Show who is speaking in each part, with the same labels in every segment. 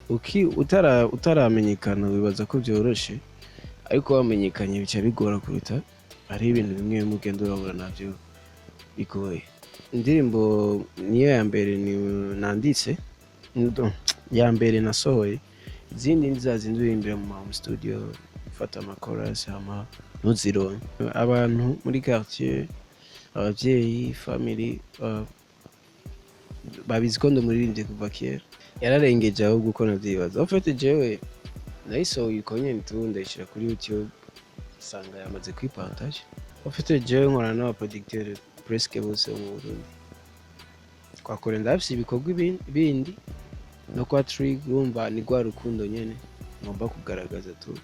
Speaker 1: Utaramenyekana wibaza ko vyoroshe, ariko wamenyekanye bica bigora kuruta. Hariho ibintu bimwe bimwe ugenda urabura navyo bigoye. Indirimbo niyo ya mbere ni nanditse, ya mbere nasohoye. Izindi ni za zindi uririmbira mu ma studio, ufata ama chorus hama ntuzironke. Abantu muri quartier, abavyeyi, family, babizi ko ndi umuririmbyi kuva kera. Yararengeje ahubwo uko navyibaza. En fait, jewe nayisohoye uko nyene tu, ndayishira kuri YouTube, nsanga yamaze kwipartage. En fait, jewe nkorana n'aba producteur presque bose bo mu Burundi. Twakora, ndafise ibikorwa bindi no kwa Trig. Urumva ni rwa rukundo nyene ngomba kugaragaza tu.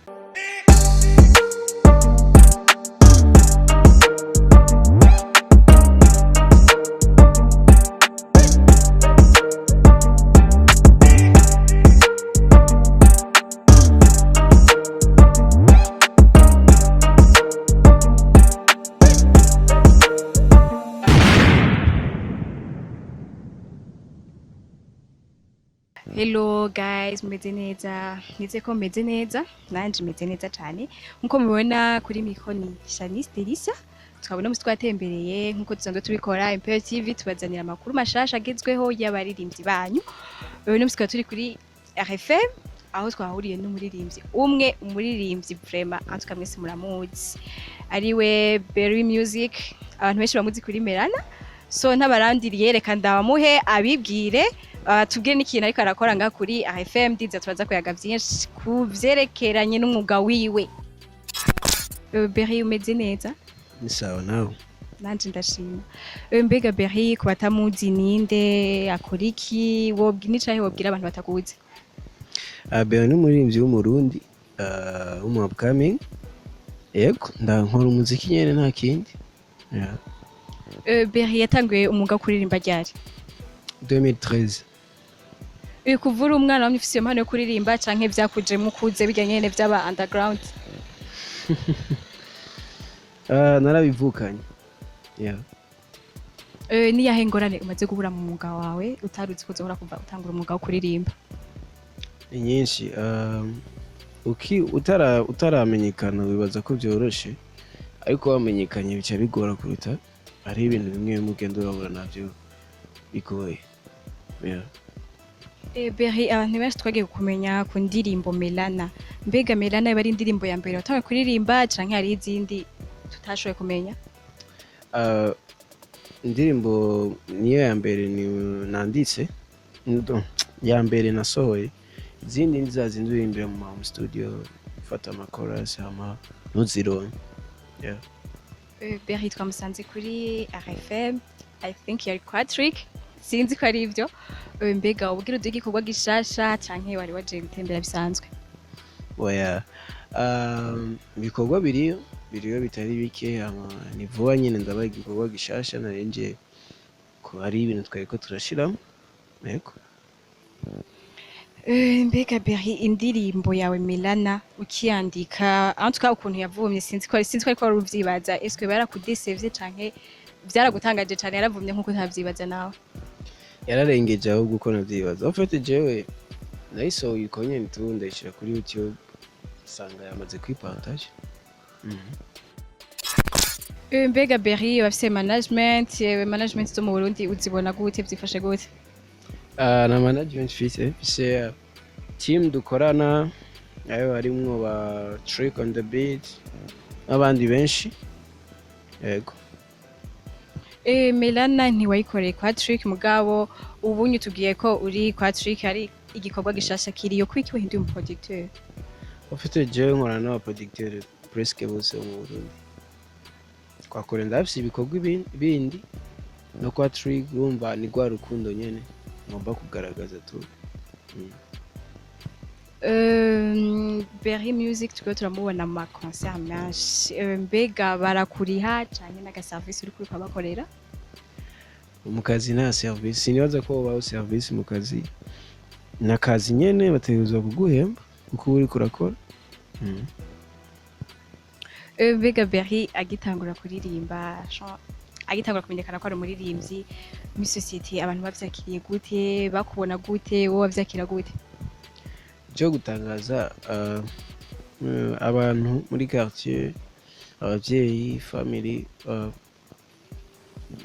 Speaker 2: Hello guys, mumeze neza? Nizeye ko mumeze neza, nanje meze neza cyane. Nkuko mubibona kuri micro ni Shanice Delicia. Tukabona musi twatembereye nkuko dusanzwe tubikora, Imperial TV tubazanira amakuru mashasha agezweho y'abaririmbyi banyu. Uyu munsi tukaba turi kuri RFM aho twahuriye n'umuririmbyi umwe, umuririmbyi vraiment en tout cas mwese muramuzi, ariwe Berry Music. Abantu benshi bamuzi kuri Melana. So ntabarandiriye, reka ndabamuhe abibwire, tubwire n'ikintu ariko arakora ngaha kuri RFM. Ndiza turaza kuyaga vyinshi ku vyerekeranye n'umwuga wiwe. Berry, umeze neza?
Speaker 1: Ni sawa, nawe?
Speaker 2: Nanje ndashima. Mbega Berry, ku batamuzi, ninde, akora iki, wobwi n'icahe wobwira abantu batakuzi?
Speaker 1: Berry ni umuririmbyi w'Umurundi, w'umu upcoming. Yego, ndankora umuziki nyene, nta kindi. Yeah.
Speaker 2: Berry yatanguye umwuga wo kuririmba ryari?
Speaker 1: 2013.
Speaker 2: Kuva uri umwana wamye ufise iyo mpano yo kuririmba canke vyakujemwo ukuze, birya nyene vy'aba underground?
Speaker 1: Narabivukanye. Yeah.
Speaker 2: Niyahe ngorane umaze guhura mu mwuga wawe utaruzi ko uzohora kuva utangura umwuga wo kuririmba?
Speaker 1: Ni nyinshi. Utaramenyekana wibaza ko vyoroshe, ariko wamenyekanye bica bigora kuruta. Hariho ibintu bimwe bimwe ugenda urabura navyo bigoye. Yeah.
Speaker 2: Berry, abantu benshi twagiye kumenya ku ndirimbo Melana. Mbega Melana iba ari indirimbo ya mbere watanguye kuririmba canke hari izindi tutashoboye kumenya?
Speaker 1: Indirimbo niyo ya mbere ni nanditse, ya mbere nasohoye. Izindi ni za zindi uririmbira mu ma studio, ufata ama chorus hama ntuzironke. Yeah.
Speaker 2: Berry twamusanze kuri RFM, I think yari kwa Trick, sinzi ko ari ivyo. Mbega ubwira uduhe igikorwa gishasha canke wari waje gutembera bisanzwe?
Speaker 1: Oya, ibikorwa biriyo, biriyo bitari bike. Hama ni vuba nyine ndabaha igikorwa gishasha. Narenje ko hari ibintu twariko turashiramo. Yego.
Speaker 2: Mbega Berry, indirimbo yawe Melana ukiyandika, en tout cas ukuntu yavumye, sinzi ko ariko wari uvyibaza, est-ce que barakudesevye canke vyaragutangaje cane yaravumye nkuko utavyibaza nawe?
Speaker 1: Yararengeje ahubwo uko navyibaza. En fait, jewe nayisohoye uko nyene tu, ndayishira kuri YouTube, nsanga yamaze kwipartage.
Speaker 2: Mbega Berry, bafise management, management zo mu Burundi uzibona gute, vyifashe gute?
Speaker 1: Na management mfise team dukorana, ayo harimwo ba Trick on the Beat n'abandi benshi. Yego.
Speaker 2: Melana ntiwayikoreye kwa Trick, mugabo ubunye tubwiye ko uri kwa Trick, hari igikorwa gishasha kiriyo. Kwiki wahinduye umu producteur?
Speaker 1: En fait, jewe nkorana n'aba producteur presque bose bo mu Burundi. Twakora, ndafise ibikorwa bindi no kwa Trig. Urumva ni rwa rukundo nyene ngomba kugaragaza tu.
Speaker 2: Berry Music turiko turamubona mu ma concert menshi. Mbega barakuriha canke n'aga service uriko urabakorera?
Speaker 1: Mu kazi nta service, sinibaza ko wobaho service mu kazi. Ni akazi nyene, bategerezwa kuguhemba kuko uba uriko urakora.
Speaker 2: Mbega Berry agitangura kuririmba, agitangura kumenyekana ko ari umuririmbyi muri société, abantu bavyakiriye gute, bakubona gute, wowe wavyakira gute?
Speaker 1: Cyo gutangaza abantu muri quartier, abavyeyi, family,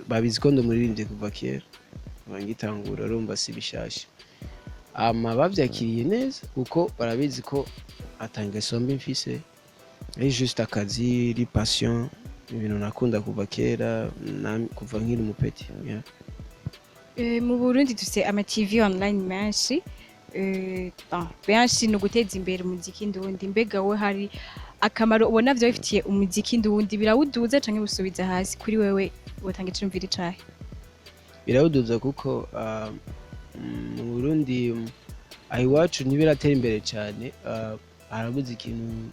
Speaker 1: babizi ko ndi umuririmbyi kuva kera, kuva ngitangura. Urumva si bishasha. Ama bavyakiriye neza kuko barabizi ko ata ngeso mbi mfise, ari juste akazi, ri passion, ibintu nakunda kuva kera, kuva nkiri umu petit, yeah.
Speaker 2: Mu Burundi dufise ama TV online menshi. Bon, benshi ni uguteza imbere umuziki ndundi. Mbega we hari akamaro ubona vyo bifitiye umuziki ndundi? Birawuduza canke busubiza hasi? Kuri wewe wotanga iciyumviro icahe?
Speaker 1: Birawuduza kuko mu Burundi, aho iwacu ntibiratera imbere cyane. Harabuze ikintu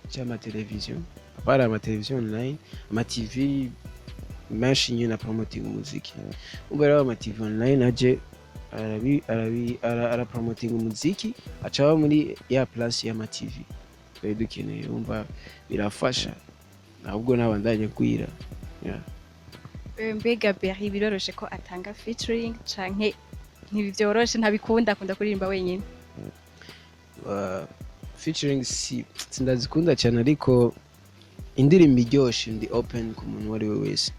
Speaker 1: cy'amateleviziyo, apara amateleviziyo online, ama TV menshi nyine na promoting umuziki. Umva rero, ama TV online aje arapromoting umuziki, aca aba muri ya place y'ama TV twari dukeneye. Umva birafasha, ahubwo nabandanye kwira, yeah.
Speaker 2: Mbega Berry biroroshe ko atanga featuring canke ntibivyoroshe, ntabikunda, akunda kuririmba wenyine?
Speaker 1: Featuring si sindazikunda cyane, ariko indirimbo iryoshe ndi open ku muntu uwo ari we wese,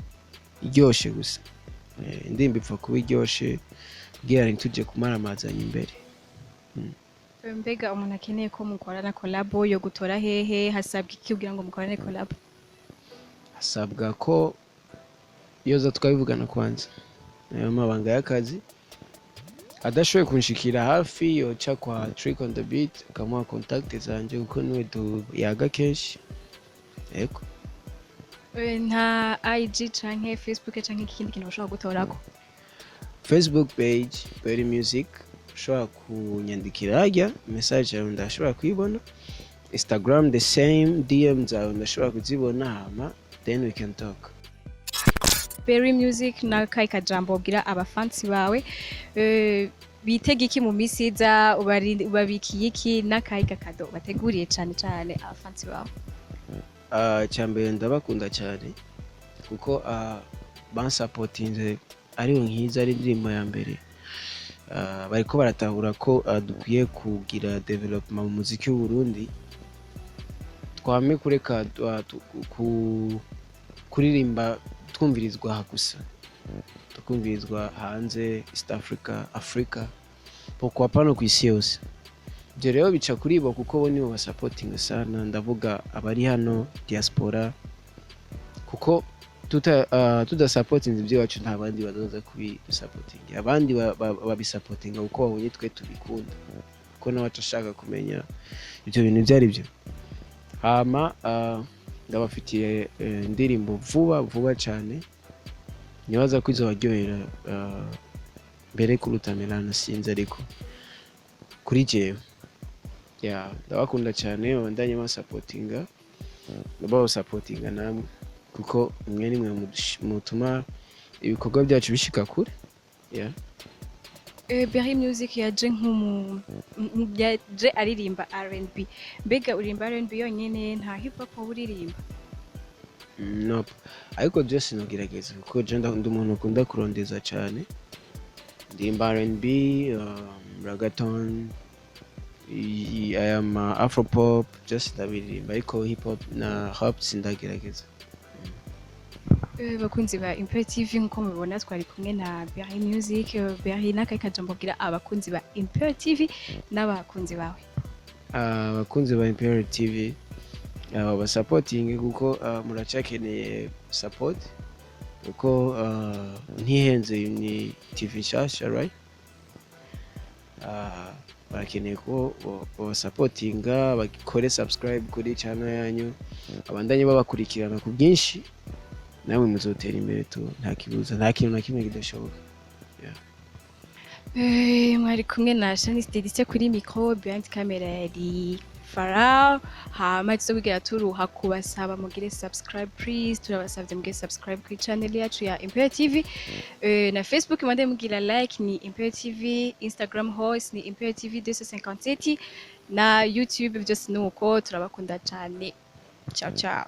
Speaker 1: iryoshe gusa. Indirimbo ipfa kuba iryoshe kugira ntitujye kumaramazanya imbere.
Speaker 2: Mbega umuntu akeneye ko mukorana collabo yo gutora hehe? Hasabwa iki kugira ngo mukorane collabo?
Speaker 1: Hasabwa ko yoza tukabivugana kwanza, ayo mabanga y'akazi. Adashoboye kunshikira hafi, yoca kwa Trick on the Beat akamuha contact zanje, kuko niwe tuyaga kenshi, yego.
Speaker 2: Nta IG canke Facebook canke ikindi kintu bashobora gutorako?
Speaker 1: Facebook page Berry Music, ushobora kunyandikira hajya, message yawe ndashobora kuyibona. Instagram the same, DM zawe ndashobora kuzibona, hama then we can talk.
Speaker 2: Berry Music, n'akahe kajambo ubwira abafansi bawe? Bitega iki mu misi iza? Ubabikiye iki? N'akahe kakado bateguriye cane cane abafansi bawe?
Speaker 1: Icyambere ndabakunda cyane kuko bansapotinze ariyo nkiza, ari indirimbo ya mbere. Bariko baratahura ko dukwiye kugira development mu muziki w'u Burundi, twame kureka kuririmba twumvirizwa aha gusa, tukumvirizwa hanze, East Africa, Africa, pourquoi pas no ku isi yose. Ibyo rero bica kuri bo kuko bo nibo basapotinga sana, ndavuga abari hano diaspora, kuko tudasapotinze iby'iwacu nta bandi bazoza kubisapotinga. Abandi babisapotinga kuko babonye twe tubikunda, kuko nawe aca ashaka kumenya ibyo bintu ibyo ari byo. Hama ndabafitiye indirimbo vuba vuba cyane, nibaza ko izobaryohera mbere kuruta Melana, sinzi, ariko kuri jewe, yeah, ndabakunda cyane. Babandanye basapotinga, babasapotinga namwe, kuko mwe nimwe mutuma ibikorwa byacu bishika kure, yeah.
Speaker 2: Berry Music yaje nk'umu yaje aririmba R&B. Mbega uririmba R&B yonyene, nta hip hop wowe uririmba?
Speaker 1: Nope. Ariko je sinogerageza kuko je ndi umuntu ukunda kurondeza cyane. Ndirimba R&B, reggaeton, aya ma afropop just ndabiririmba, ariko hip hop na rap sindagerageza.
Speaker 2: Bakunzi ba Imperial TV, nkuko mubibona twari kumwe na Berry Music. Berry, n'akahe kajambo ubwira abakunzi ba Imperial TV n'abakunzi bawe?
Speaker 1: Abakunzi ba Imperial TV, basapotinge kuko muracyakeneye support, kuko ntihenze, ni TV nshasha, right? Barakeneye ko babasapotinga, bakore subscribe kuri channel yanyu, abandanye babakurikirana ku bwinshi, namwe muzotera imbere tu, nta kibuza, nta kintu na kimwe kidashoboka.
Speaker 2: Mwari kumwe na Shanice Delicia kuri micro, behind camera yari Farah. Hama tuzobwira turuha kubasaba mugire subscribe, please, turabasabye mugire subscribe kuri channel yacu ya Imperial TV na Facebook mwande mugira like, ni Imperial TV, Instagram hose ni Imperial TV 257 na YouTube byose nuko. Turabakunda cyane, ciao ciao.